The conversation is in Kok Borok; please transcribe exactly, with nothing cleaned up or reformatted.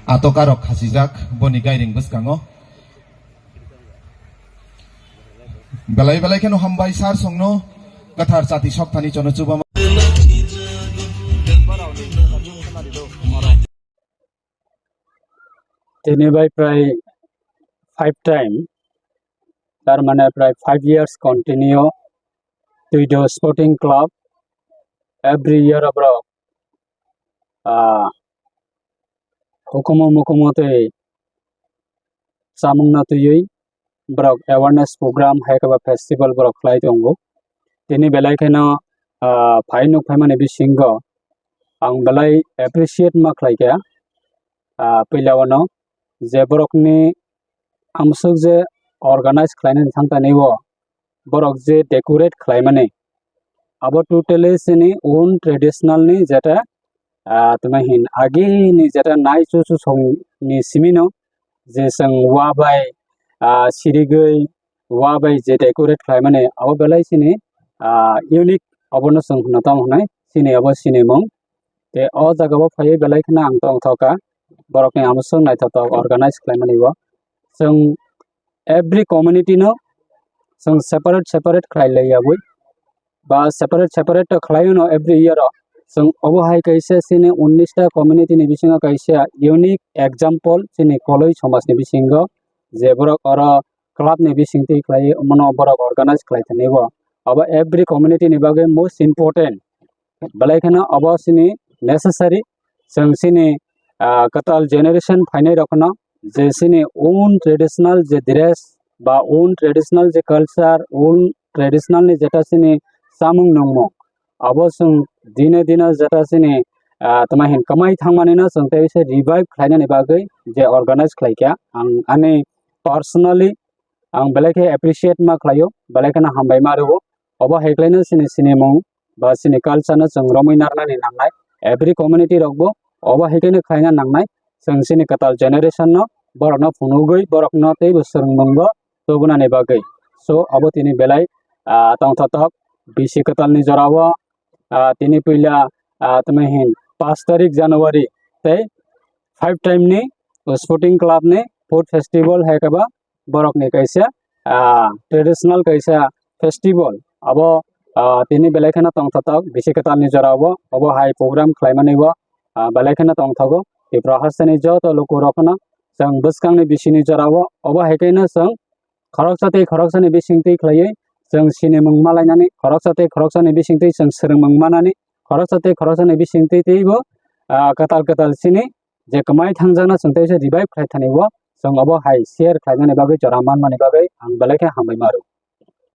Atokarok khasijak boni gairing bwskango. Belai belai kheno hambai sir songno kwthar chati sokthani chono chubama. Tini bai prai five time, tar mane prai five years continue Tuido Sporting Club every year aborok, ah, hukumu mukumu tei chamungno twiwi borok awareness program hai khe ba festival borok khlai tongo. Tini belai kheno, ah, phai nuk phaimani bisingo ang belai appreciate ma khlai kha, ah, puila o no je borokni amswk je organize khlainani thangtani o borok je decorate khlaimani, abo totally chini own traditional ni jeta, ah, tuma hin agini jeta nai chuchu song ni simino je chwng wa bai, ah, sirigwi wa bai je decorate khlaimani abo belai chini, ah, unique, obono chwng hwnna tamo hwnwi chini abo sinimung. Tei o jaga o phaiwi belai kheno ang tongthokha borokni amswk naithotok organize khlaimani o. Chwng every community no chwng separate separate khlai lai yabwi ba separate separate to khlai no every year o. Chwng obo hai kaisa chini unnish ta community ni bisingo kaisa unique example chini Koloi somaj ni bisingo je borok oro club ni bisingtwi khlai mano borok organize khlai thani bo. Abo every community ni bagwi most important. Belai kheno abo chini necessary. Chwng chini, ah, kwtal generation phainai rok no je chini own traditional je dress ba own traditional je culture, own traditional ni jeta chini chamung nungmung, abo chwng dine dine jeta chini, ah, tuma hin kwmai thangmani no chwng tei se revive khlainani bagwi je organize khlaikha. Ang ani personally ang belai khe appreciate ma khlaio, belai kheno hambai ma rwo. Obo hai khlaino chini sinimung ba chini culture no chwng romwi narnani nangnai. Every community rok bo obo hai khaino khlaina nangnai. Chwng chini kwtal generation no borok no phunugwi borok no teibo swrwngmung bo tubunani bagwi. So obo tini belai, ah, tongthotok bisi kwtal ni jora o, ah, tini puila, ah, tumi hin paanch tarik January tei five time ni Sporting Club ni food festival hai khe ba borok ni kaisa, ah, traditional kaisa festival. Abo, ah, tini belai kheno tongthotok bisi kwtal ni jora o, obo hai program khlaimani o, ah, belai kheno tongthogo. Tripura haste ni joto luku rok no chwng bwskang ni bisi ni jora o, obo hai khe no chwng khoroksa tei khoroksa ni bisingtwi khlaiwi chwng sinimung malainani, khoroksa tei khoroksa ni bisingtwi chwng swrwngmung manani, khoroksa tei khoroksa ni bisingtwi teibo, ah, kwtal kwtal chini je kwmai thangjakna chwng tei se revive khlai thani o chwng obo hai share khlainani bagwi jora manmani bagwi ang belai khe hambai ma rwo.